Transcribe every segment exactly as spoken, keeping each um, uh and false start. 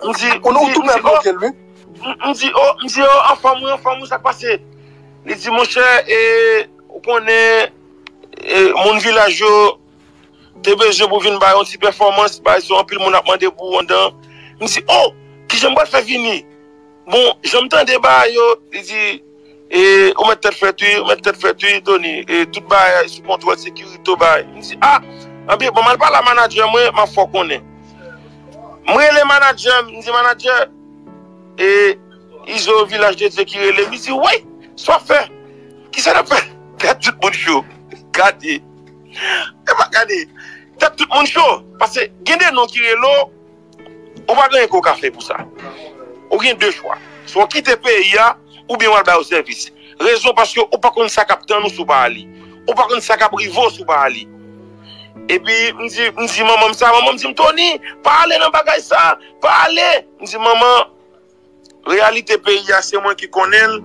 M di, m di, m di, oh, m, m di, oh, m di, oh, anfòm wi, anfòm wi, sa k pase? Li di, monchè, e, ou konnen, e, moun vilaj yo te bezwen pou vin bay yon ti pèfòmans, bay se anpil moun ap mande pou ou anndan. M di, oh, kijan m pral fè vini? Bon, jan m tande bagay yo, li di, e, ou mèt tèt frèt wi, ou mèt tèt frèt wi, Tony, e, tout bagay sou kontwòl, sekirite w bagay. M di, ah, anben, bon, m al pale a manadjè mwen, m ap fè w konnen. M rele manadjè m, m di, manadjè, e, Izo Vilaj de Dye ki rele m, li di, wi, sa w ap fè? Kisa n ap fè? Tèt tout moun cho. Gade. E pa gade. Tèt tout moun cho. Paske gen de non ki rele w, ou pa gen anyen ke w ka fè pou sa. Ou gen de chwa. Swa w kite peyi a, oubyen w al ba yo sèvis. Rezon paske ou pa konn sa k ap tann ou si w pa ale. Ou pa konn sa k ap rive w si w pa ale. Epi, m di, m di manman m sa, manman m di m, Tony, pa ale nan bagay sa, pa ale. M di, manman, reyalite peyi a, se mwen ki konnen l.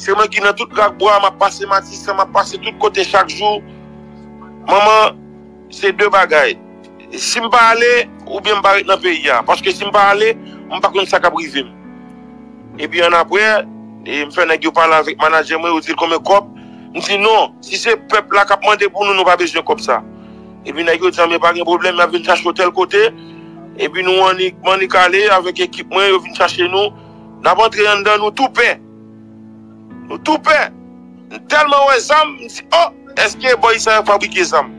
Se mwen ki nan tout rak bwa, m ap pase Matisan, m ap pase tout kote chak jou. Manman, se de bagay. Si m pa ale, oubyen m pa ret nan peyi a. Paske si m pa ale, m pa konn sa k ap rive m. Epi annapre, e, m fè nèg yo pale avèk manadjè mwen, yo di l konbyen kòb. M di non, si se pèp la k ap mande pou nou, nou pa bezwen kòb sa. Epi nèg yo di, men pa gen pwoblèm, y ap vin chache w tèl kote. Epi nou annik, m annik ale avèk ekip mwen, yo vin chache nou. N ap antre anndan, nou tou pè. Nou tou pè. M tèlman wè zam, m di, oh, èske bòy sa yo fabrike zam?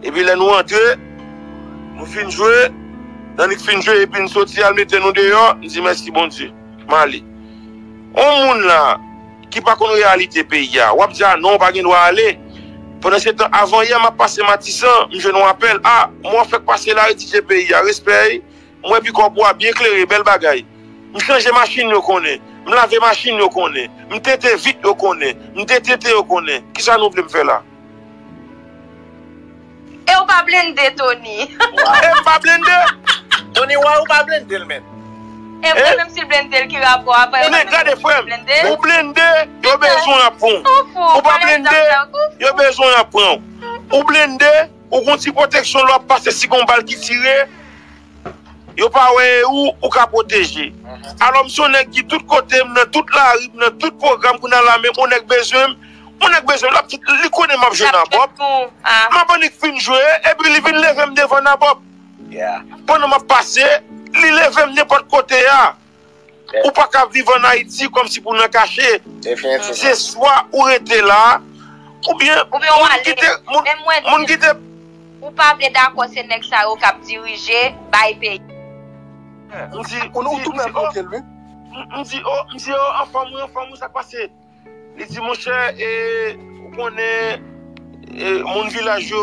Epi lè nou antre, nou fin jwe, n annik fin jwe, epi n soti al mete nou deyò, m di, mèsi Bondye, m ale. On moun la, ki pa konn reyalite peyi a, w ap di, a non, w pa gen dwa ale. Pandan se tan, avan yè, m ap pase Matisan, m jwenn yon apèl, a, mwen fèk pase la, retire peyi a, respè, m wè pikòp ou a byen klere, bèl bagay. M chanje machin yo konnen. M lave machin yo konnen. M tete vit yo konnen. M detete yo konnen. Kisa nou vle m fè la? E ou pa blende, Tony. E m pa blende. Tony Wa ou pa blende l menm. E mwen menm si l blende l ki rapò a? Men gade frè m, ou blende, yo bezwen y ap pran w. Ou pa blende, yo bezwen y ap pran w. Ou blende, ou gon ti pwoteksyon lè w ap pase si gon bal ki tire. Yo pa wè ou, ou ka pwoteje. Alò m se yon nèg ki tout kote, m nan tout lari, m nan tout pwogram, kounye a la menm yon nèg bezwen m, yon nèg bezwen m, l ap di, li konnen m ap jwe nan bòp. M ap annik fin jwe, epi li vin leve m devan nan bòp. Pandan m ap pase, li leve m nenpòt kote a. Ou pa ka viv ann Ayiti kòmsi pou nan kache. Se swa ou rete la, oubyen moun kite, moun kite. Ou pa vle dakò se nèg sa yo k ap dirije, bay peyi. M di, m di, m di, oh, m di, oh, m di, oh, anfòm wi, anfòm wi, sa k pase? Li di, monchè, e, ou konnen, e, moun vilaj yo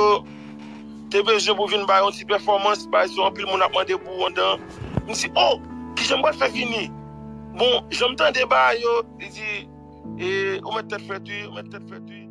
te bezwen pou vin bay yon ti pèfòmans, bay se anpil moun ap mande pou ou anndan. M di, oh, kijan m pral fè vini? Bon, jan m tande bagay yo, li di, e, ou mèt tèt frèt wi, ou mèt tèt frèt wi.